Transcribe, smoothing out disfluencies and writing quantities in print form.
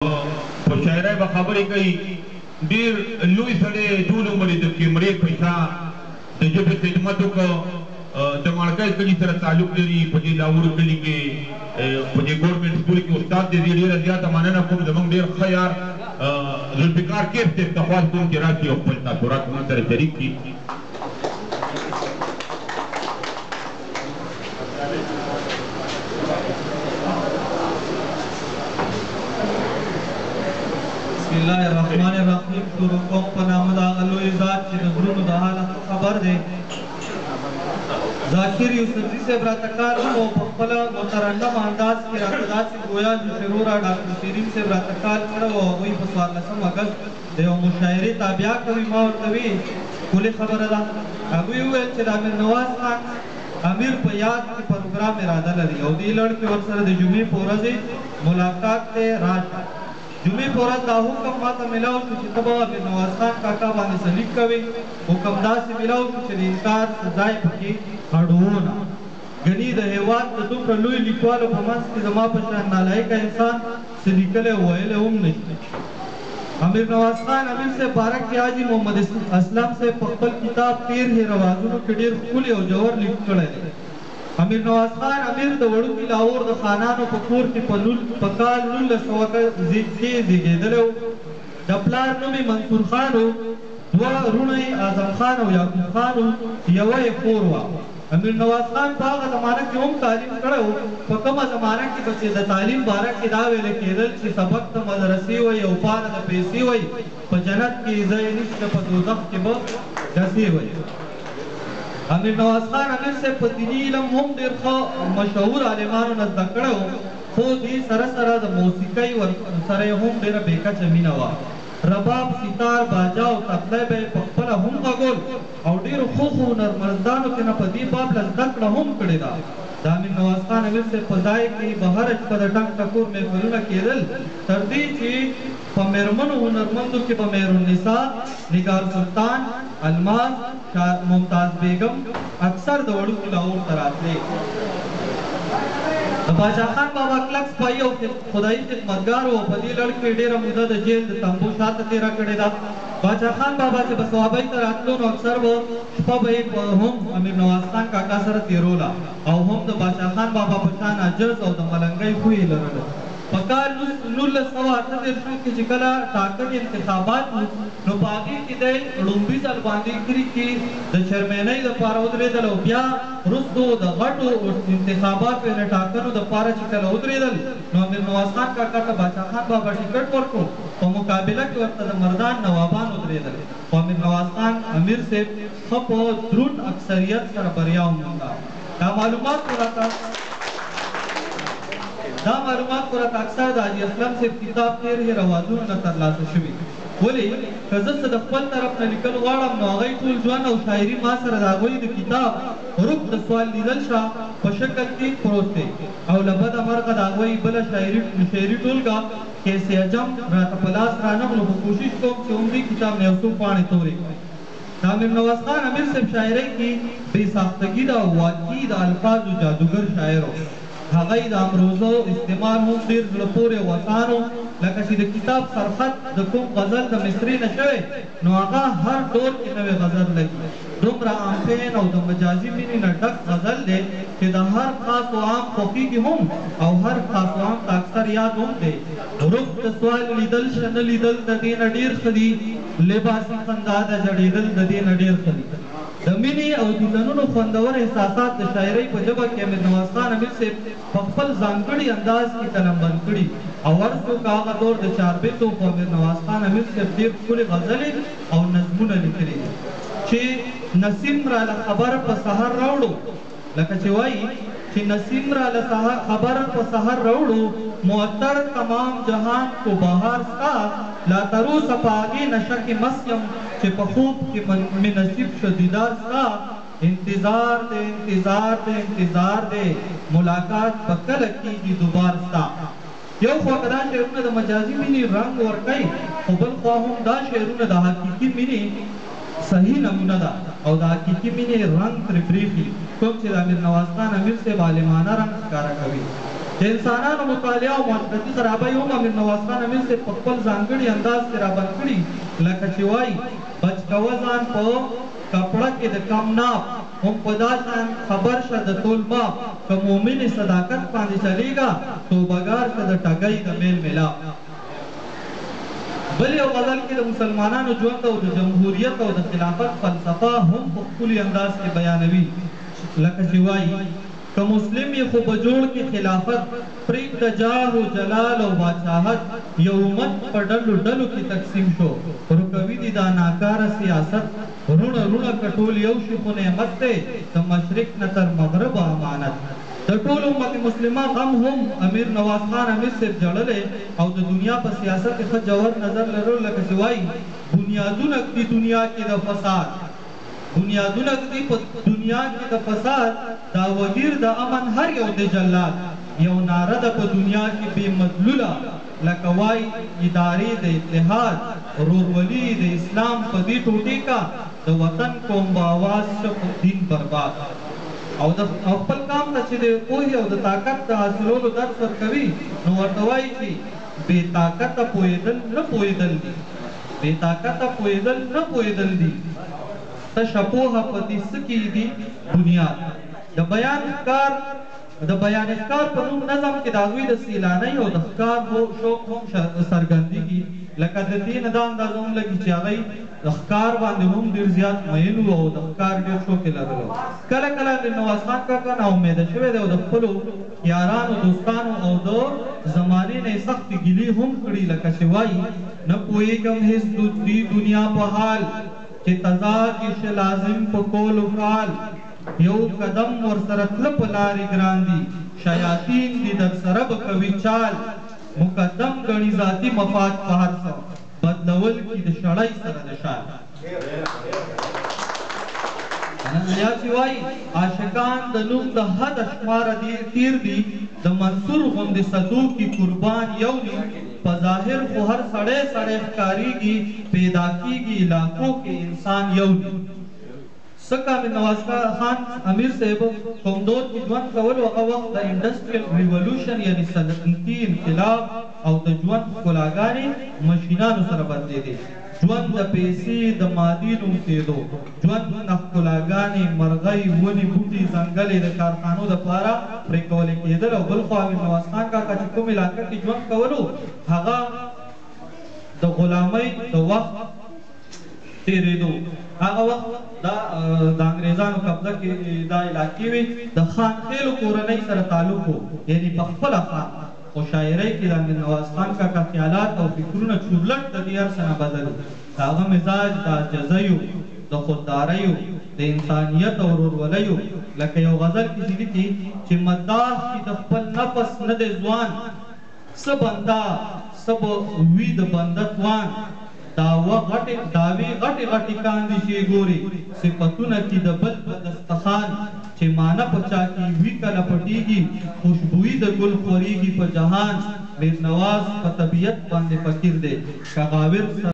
په شاعرۍ به خبرې کوي. ډېر لوی سړی، ټول عمر یې د کیمرې په شا د ژبې خدمت وکړ. د ماڼکۍ کلي سره تعلق لري، په دې لاهور کلي کې په دې ګورنمنټ سکول کې استاد دی. زه ډېره زیاته مننه کوم. زموږ ډېر ښه یار ذوالفقار کیف صاحب ته خواست کوم چې راشي او خپل تاثرات موږ سره شریک کړي. بسم الله الرحمن الرحیم. شروع کوم په نامه د هغه لوی ذات چې د زړونو د حاله ښه خبر دی. ذاکر یوسفزي صاحب راته کار وکړ او په خپله مترنم انداز کې راته داسې ګویا شروره ډاکټر شیرین صاحب راته کال کړی او هغوی په 14 اګست د یو مشاعرې تابیا کوي. ما ورته وی ښکلې خبره ده. هغوی وویل چې د امیر نواز خان امیر په یاد کې پروګرام اراده لري او دې لړ کې ورسره د جمعې په ورځې ملاقات دی، راشه. جمعې په ورځ دا حکم ماته ملاو شو چې ته به امیر نواز خان کاکا باندې څه لیک کوې. حکم داسې ملاو شو چې د انکار څه ځای پکې اړوو نه، ګني د هېواد د دومره لوی لیکوالو په منځ کې زما په شان نالایقه انسان څه لیکلی او ویلی هم نه شي. امیر نواز خان امیر صاحب باره کې حاجي محمد اسلم صاحب په خپل کتاب تیر هې روازونو کې ډېر ښکلي او ژور لیک کړی دی. امیر نواز خان امیر د وړوکي لاهور د خانانو په کور کې په کال 1900 کې زېږېدلی و. د پلار نوم یې منصور خان و. دوه وروڼه یې اعظم خان او یعقوب خان وو چې یوه یې خور وه. امیر نواز خان په هغه زمانه کې هم تعلیم کړی و، په کومه زمانه کې به چې د تعلیم باره کې دا ویل کېدل چې سبق د مدرسې وایي او پاره د پیسې وایي، په جنت کې یې ځای نشته، په دوزخ کې به ډسې وایي. امیر نواز خان امیر صاحب په دیني علم هم ډېر ښه مشهور عالمانو نه زده کړی و، خو دې سره سره د موسیقۍ سره یې هم ډېره بې کچه مینه وه. رباب، سیتار، باجه او تپلی به یې په خپله هم غږول او ډېرو ښو ښو هنرمندانو ترېنه په دې باب له زده کړه هم کړې ده. د امیر نواز خان امیر صاحب په ځای کې به هره شپه د ټنګ ټکور محفلونه کېدل، تر دې چې په مېرمنو هنرمندو کې به مهرالنساء، نګار سلطان، الماس، شاه ممتاز بېګم اکثر د وړوکي لاهور ته راتلې. د باچا خان بابا کلک سپاهي او خدايي خدمتګار و او په دې لړ کې یې ډېره موده د جېل د تمبو شاته تېره کړې ده. باچا خان بابا چې به صوابۍ ته راتلو نو اکثر به شپه به یې هم امیر نواز خان کاکا سره تېروله او هم د باچا خان بابا په شان عجز او د ملنګۍ خوی یې لرلو. په کال 1938 کې چې کله ټاکنې انتخابات وو نو په هغې کې دی ړومبي ځل باندې کلي کې د چرمېنۍ دپاره ودرېدل او بیا وروستو د غټو انتخاباتو یعنې ټاکنو دپاره چې کله ودرېدل نو امیر نواز خان کاکا ته باچا خان بابا ټکټ ورکړو، په مقابله کې ورته د مردان نوابان ودرېدل، خو امیر نواز خان امیر صیب ښه په دروند اکثریت سره بریا ومونده. دا معلومات خو راته دا معلومات خو راته اکثر د حاجي اسلم صیب کتاب تیر هې روازونو نه ترلاسه شوي، ولې که زه څه د خپل طرف نه لیکل غواړم نو هغوی ټول ژوند او شاعري ما سره د هغوی د کتاب رک د سوال لیدل شه په شکل کې پروت دی او له بده مرغه د هغوی بله شاعري شعري ټولګه کیسې عجم راته په لاس رانغلو، خو کوشش کوم چې هم دې کتاب نه یو څو پاڼې تورې کړم. د امیر نواز خان امیر صاحب شاعرۍ کې بې ساختګي ده او واقعي د الفاظو جادوګر شاعر و. هغه یې د امروزو استعمال هم ډېر زړه پورې او اسان و، لکه چې د کتاب سرخط د کوم غزل د مصرې نه شوی نو هغه هر دور کې نوی غزل لګي. دومره عام فهن او د مجازي مینې نه ډک غزل دی چې د هر خاص و عام خوښېږي هم او هر خاص و عام ته اکثر یاد هم دی. رخ د سوال لیدل شه نه لیدل د دې نه ډېر ښه دي، لباسي خندا ده ژړېدل د دې نه ډېر ښه دي. د مینې او دیدنونو خوندور احساسات د شاعرۍ په ژبه کې امیر نواز خان امیر صیب په خپل ځانګړي انداز کې قلمبند کړي او هر څو که هغه دور د چاربیتو خو امیر نواز خان امیر صیب ډېر ښکلي غزلې او نظمونه لیکلي دي چې نسیم راله خبر په سحر راوړو. لکه چې وايي چې نسیم راله خبر په سحر راوړو، معطر تمام جهان کو بهار ستا، لا تر اوسه په هغې نشه کې مست یم چې په خوب کې مې نصیب شو دیدار ستا، انتظار دی انتظار دی انتظار دی، ملاقات به کله کیږي دوبار ستا. یو خوا که دا شعرونه د مجازي مینې رنګ ورکوي، خو بل خوا هم دا شعرونه د حقیقي مینې صحیح نمونه ده او د حقیقي مینې رنګ ترې برېښي، کوم چې د امیر نواز خان امیر صاحب عالمانه رنګ ښکاره کوي. د انسانانو مطالعه او معاشرتي خرابۍ هم امیر نواز خان امیر صاحب په خپل ځانګړي انداز کې رابند کړي، لکه چې وايي، بچ کوه ځان په کپړه کې د کم ناپ، هم په دا شان خبر شه د تول ماپ، که مومن یې صداقت باندې چلېږه، توبه ګار شه د ټګۍ د میل ملاپ. بل یو غزل کې د مسلمانانو ژوند او د جمهوریت او د خلافت فلسفه هم په ښکلي انداز کې بیانوي، لکه چې وايي. که مسلم یې خو به جوړ کې خلافت پرېږده جاه و جلال او باچاهت یو امت په ډلو ډلو کې تقسیم شو رکوي دي دا ناکاره سیاست روڼه روڼه که ټول یو شي خو نعمت دی د مشرق نه تر مغربه امانت د ټول امت مسلمه غم هم امیر نواز خان امیر صیب ژړلی او د دنیا په سیاست یې ښه ژور نظر لرلو لکه چې وایي بنیادونه ږدي دنیا کې د فساد بنیادونه ږدي په دنیا کې د فساد دا وګیر د امن هر یو دی جلاد یو ناره ده په دنیا کې بې مدلوله لکه وای ادارې د اتحاد ورورولي د اسلام په دې ټوټې کا د وطن کوم به اواز شه په دین برباد او د او خپل قام ته چې د پوهې او د طاقت د حاصلولو درس ورکوي نو ورته وایي چې بې طاقته پوهېدل نه پوهېدل دي. بې طاقته پوهېدل نه پوهېدل دي. تشه پوهه په دې څه کې دي بنیاد. د بیان ښکار د بیان ښکار په نوم نظم کې د هغوی د سیلانۍ او د ښکار شوق هم څرګندېږي. لکه د دې نه دا اندازه هم لګي چې هغوی د ښکار باندې هم ډېر زیات مئین وو او د ښکار ډېر شوق یې لرلو. کله کله امیر نواز خان کاکا نا امیده شوی دی او د خپلو یارانو، دوستانو او د زمانې نه یې سختې ګیلې هم کړي لکه چې وایي، نه پوهېږم هېڅ د دې دنیا په حال چې تضاد یې شه لازم په قول و فعل یو قدم ورسره تله په لارې ګران دي شیاطین دي درسره به کوي چال مقدم ګڼي ذاتي مفاد په هر څه بدلول کی د شړۍ سره د شال یا چې وایي عاشقان د نوم د حد شماره دي تیر دي د منصور غوندې صدو کې قربان یو نیم په ظاهر خو هر سړی سړی ښکاریږي پیدا کیږي لاکو کې انسان یو نیم. څه امیر نواز خان امیر صاحب کوم دور کې ژوند کولو هغه وخت د انډسټریل ریولوشن یعنی صنعتي انقلاب او د ژوند ښکلاګانې مشینانو سره بدلېدې. ژوند د پیسې د مادې نوم کېدو. ژوند نه ښکلاګانې، مرغۍ، ونې، بوټي، ځنګلې د کارخانو د پاره پرې کولې کېدل او بل خوا امیر نواز خان کاکا چې کوم علاقه کې ژوند کولو هغه د غلامۍ د وخت تېرېدو. هغه وخت دا د انګرېزانو قبضه کې دا علاقې وې، د خان خېلو کورنۍ سره تعلق وو، یعنې په خپله خان. خو شاعرۍ کې د امیر نواز خان کاکا خیالات او فکرونه چورلټ د دې هر څه نه بدل وو. د هغه مزاج د عاجزیو، د خودداریو، د انسانیت او ورورولیو، لکه یو غزل کې چې لیکي چې مداح چې د خپل نفس نه دی ځوان، څه بنده څه به وي د بنده توان دعوه غټې دعوې غټې غټې کاندي چې یې ګورې صفتونه کي د بل په دستخان چې معنی په چا کې وي کله پټیږي خوشبويي د ګل خورېږي په جهان میر نواز په طبیعت باندې فقیر دی که غاویر سره.